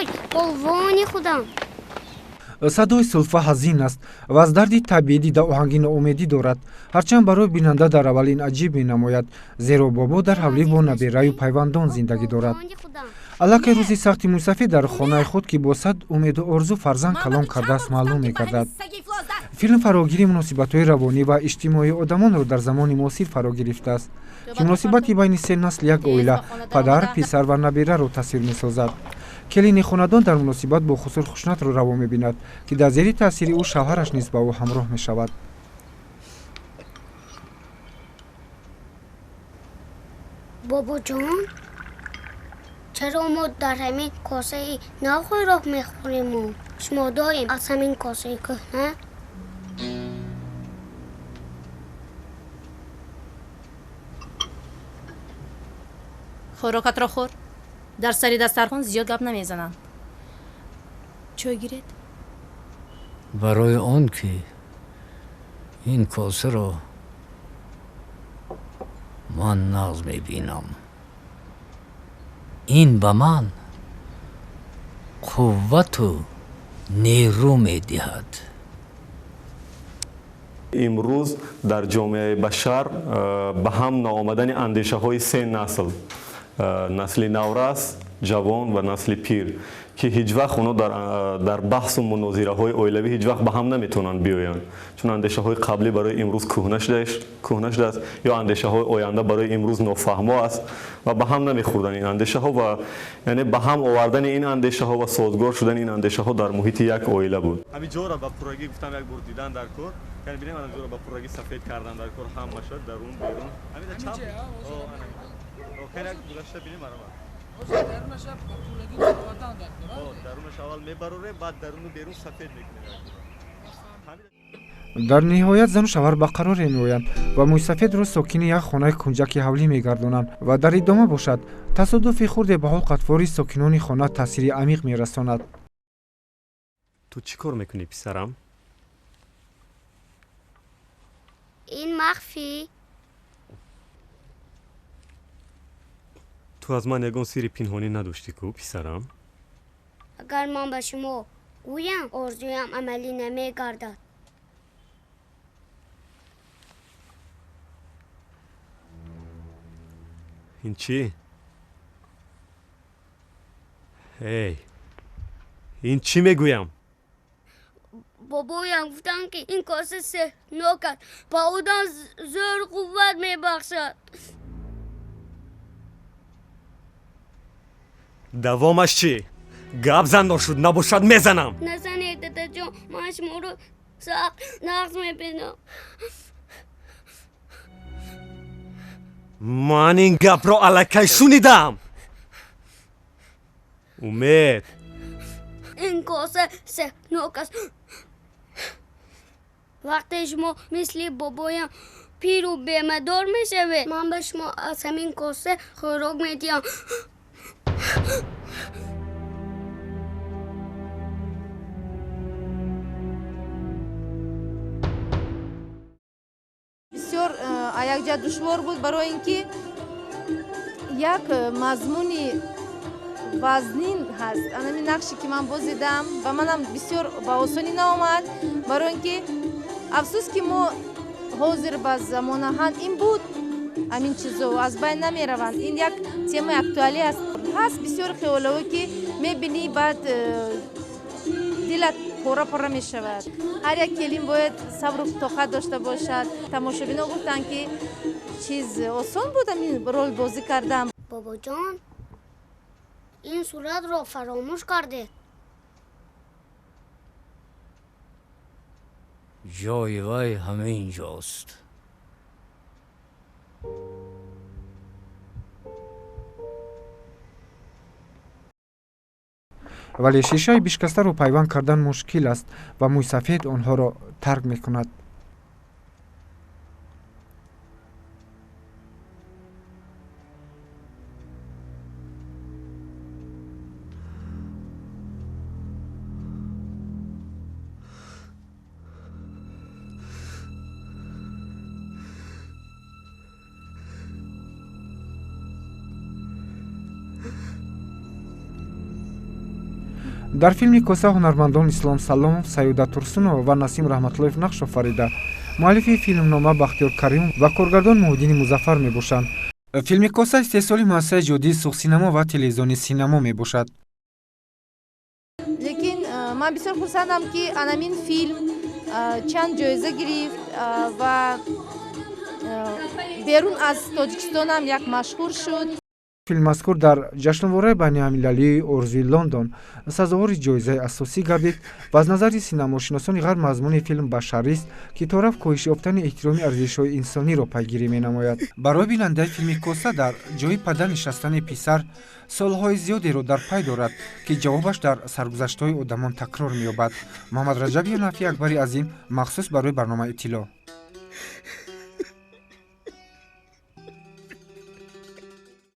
Бобой, полвони худам. Садои Сулфа ҳазин аст ва аз дарди табиӣ дида оҳанги ноумедӣ дорад. Ҳарчанд барои бинанда дар аввал ин аҷиб менамояд, зеро бобо дар ҳавлӣ бо набераю пайвандон зиндагӣ дорад. Аллакай рӯзи сахти мӯйсафед дар хонаи худ, ки бо сад умеду орзу фарзанд калон кардааст, маълум мегардад. Филм фарогири муносибатҳои равонӣ ва иҷтимоии одамонро дар замони муосир фаро гирифтааст, ки муносибати байни се насли як оила, падар, писар ва набераро тасвир месозад. Келини хонадон дар муносибат бо хусур хушунатро раво мебинад, ки дар зери таъсири ӯ шавҳараш низ ба ӯ ҳамроҳ мешавад. Бобоҷон, чаро мо дар ҳамин косаи нав хӯрок мехӯриму шумо доим аз ҳамин косаи кӯҳна? Хӯрокатро хӯр. Дар сари дастархон зиёд гап намезананд. Чой гиред? Барои он ки ин косаро ман нағз мебинам. Ин ба ман қуввату нерӯ медиҳад. Имрӯз дар ҷомеаи башар ба ҳам наомадани андешаҳои се насл, насли наврас, ҷавон ва насли пир, ки ҳеҷ вақт онҳо дар баҳсу мунозираҳои оилавӣ ҳеҷ вақт ба ҳам наметавонанд биёянд, чун андешаҳои қаблӣ барои имрӯз кӯҳна шудааст ё андешаҳои оянда барои имрӯз нофаҳмо аст ва ба ҳам намехӯрданд ин андешаҳо ва яъне ба ҳам овардани ин андешаҳо ва созгор шудани ин андешаҳо дар муҳити як оила буд. Ҳамин ҷоро ба пуррагӣ гуфтам, як бор дидан дар кор, яъне бинем ҳамин ҷоро ба пуррагӣ сафед кардан дар кор, ҳама шуд дарун берун. Ҳамин чап гузашта бинем аромад. Дар ниҳоят зану шавҳар ба қароре меоянд ва мӯйсафедро сокини як хонаи кунҷаки ҳавлӣ мегардонанд ва дар идома бошад тасодуфи хурде ба ҳол қатвори сокинони хона таъсири амиқ мерасонад. Ту чӣ кор мекунӣ, писарам? Ин махфӣ. Ту аз ман ягон сирри пинҳонӣ надоштӣ ку, писарам? Агар ман ба шумо гӯям, орзуям амалӣ намегардад. Ин чӣ? Эй, ин чӣ мегӯям? Бобоям гуфтанд, ки ин коса сеҳрнок аст, ба одам зӯр қувват мебахшад. Давомаш чӣ? Гап зан ношуд, набошад мезанам. Назанед, дадаҷон, ман шуморо сахт нағз мебинам. Ман ин гапро аллакай шунидам. Умед. Ин коса сеҳрнок аст. Вақте шумо мисли бобоям пиру бемадор мешавед, ман ба шумо аз ҳамин коса хӯрок медиҳам. Бисёр якҷа душвор буд, барои ин ки як мазмуни вазнин ҳаст. Анами нақше ки ман бозидам ба манам бисёр ба осонӣ наомад, барои ин ки афсӯс ки мо ҳозир ба замонаҳанд ин буд, ҳамин чизо аз байн намераванд. Ин як темаи актуалӣ аст. Ҳаст бисёр хиёлаҳое ки мебинӣ, баъд дилат пора пора мешавад. Ҳар як келин бояд сабру тоқат дошта бошад. Тамошобино гуфтанд, ки чиз осон буд ҳамин рол бозӣ кардам. Бобоҷон, ин суратро фаромӯш кардед. Ҷои вай ҳамин ҷост. Вале шишаи бишкастаро пайванд кардан мушкил аст ва мӯйсафед онҳоро тарк мекунад. Дар филми «Коса» ҳунармандон Ислом Саломов, Саёдат Турсунова ва Насим Раҳматуллоев нақш офарида, муаллифи филмнома Бахтиёр Каримов ва коргардон Муҳиддини Музаффар мебошанд. Филми «Коса» истеҳсоли муассисаи эҷодии «Суғдсинамо» ва телевизиони «Синамо» мебошад. Лекин ман бисёр хурсандам, ки анамин филм чанд ҷоиза гирифт ва берун аз Тоҷикистонам як машҳур шуд. Филми мазкур дар ҷашнвораи байналмилалии «Орзуи Лондон» сазовори ҷоизаи асосӣ гардид ва аз назари синамошиносони ғарб мазмуни филм башарист, ки торафт коҳиш ёфтани эҳтироми арзишҳои инсониро пайгирӣ менамояд. Барои бинандаи филми «Коса» дар ҷои падар нишастани писар суолҳои зиёдеро дар пай дорад, ки ҷавобаш дар саргузаштҳои одамон такрор меёбад. Муҳаммад Раҷаб Юнафи, Акбари Азим, махсус барои барномаи «Иттилоъ».